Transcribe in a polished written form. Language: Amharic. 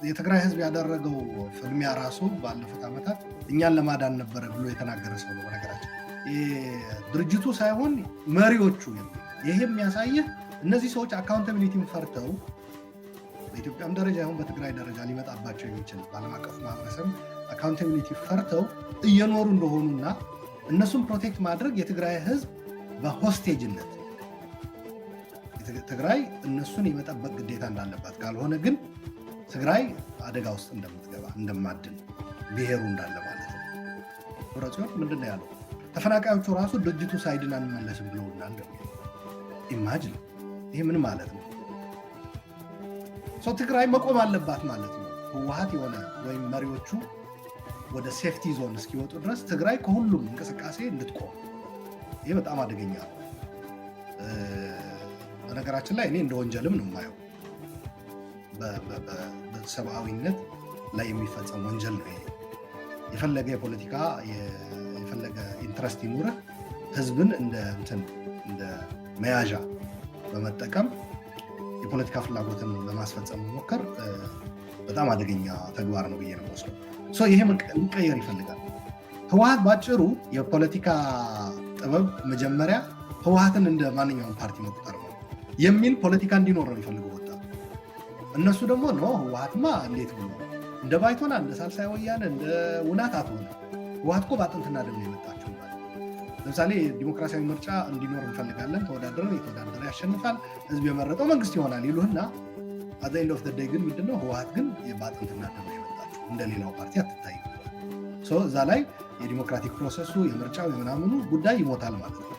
የትግራይ ህዝብ ያደረገው ፍልሚያ ራሱ ባለፉት ዓመታት እኛን ለማዳን ነበረ ብሎ የተናገረ ሰው ነው። በነገራችን ድርጅቱ ሳይሆን መሪዎቹ። ይሄ የሚያሳይህ እነዚህ ሰዎች accountability ን ፈርተው በኢትዮጵያም ደረጃ ይሁን በትግራይ ደረጃ ሊመጣባቸው የሚችል በዓለም አቀፍ ማህበረሰብ accountability ፈርተው እየኖሩ እንደሆኑና እነሱን protect ማድረግ የትግራይ ህዝብ በ hostage ነት ትግራይ እነሱን የመጠበቅ ግዴታ እንዳለባት፣ ካልሆነ ግን ትግራይ አደጋ ውስጥ እንደምትገባ፣ እንደማድን ብሔሩ እንዳለ ማለት ነው። ደብረጽዮን ምንድን ነው ያለው? ተፈናቃዮቹ ራሱ ድርጅቱ ሳይድን አንመለስም ብለውናል። Imagine፣ ይህ ምን ማለት ነው? ትግራይ መቆም አለባት ማለት ነው። ህወሀት የሆነ ወይም መሪዎቹ ወደ safety zone እስኪወጡ ድረስ ትግራይ ከሁሉም እንቅስቃሴ እንድትቆም፣ ይህ በጣም አደገኛ ነው። በነገራችን ላይ እኔ እንደ ወንጀልም ነው የማየው። በሰብአዊነት ላይ የሚፈጸም ወንጀል ነው ይሄ። የፈለገ የፖለቲካ የፈለገ interest ይኑርህ፣ ህዝብን እንደ እንትን እንደ መያዣ በመጠቀም የፖለቲካ ፍላጎትን ለማስፈጸም መሞከር በጣም አደገኛ ተግባር ነው ብዬ ነው የምወስደው። ይሄ መቀየር ይፈልጋል። ህወሀት ባጭሩ የፖለቲካ ጥበብ መጀመሪያ ህወሀትን እንደ ማንኛውም ፓርቲ መቁጠር ነው የሚል ፖለቲካ እንዲኖር ነው የሚፈልገው ወጣቱ። እነሱ ደግሞ no፣ ህወሀትማ እንዴት ብሎ እንደ ባይቶና፣ እንደ ሳልሳይ ወያነ፣ እንደ ውናት አትሆነ፣ ህወሀት እኮ በአጥንትና ደም የመጣችው ማለት። ለምሳሌ ዲሞክራሲያዊ ምርጫ እንዲኖር እንፈልጋለን፣ ተወዳድረን የተወዳደረ ያሸንፋል፣ ህዝብ የመረጠው መንግስት ይሆናል ይሉህና at the end of the day ግን ምንድነው? ህወሀት ግን በአጥንትና ደም የመጣችው፣ እንደ ሌላው ፓርቲ አትታይም። እዛ ላይ የ democratic process ኡ የምርጫው የምናምኑ ጉዳይ ይሞታል ማለት ነው።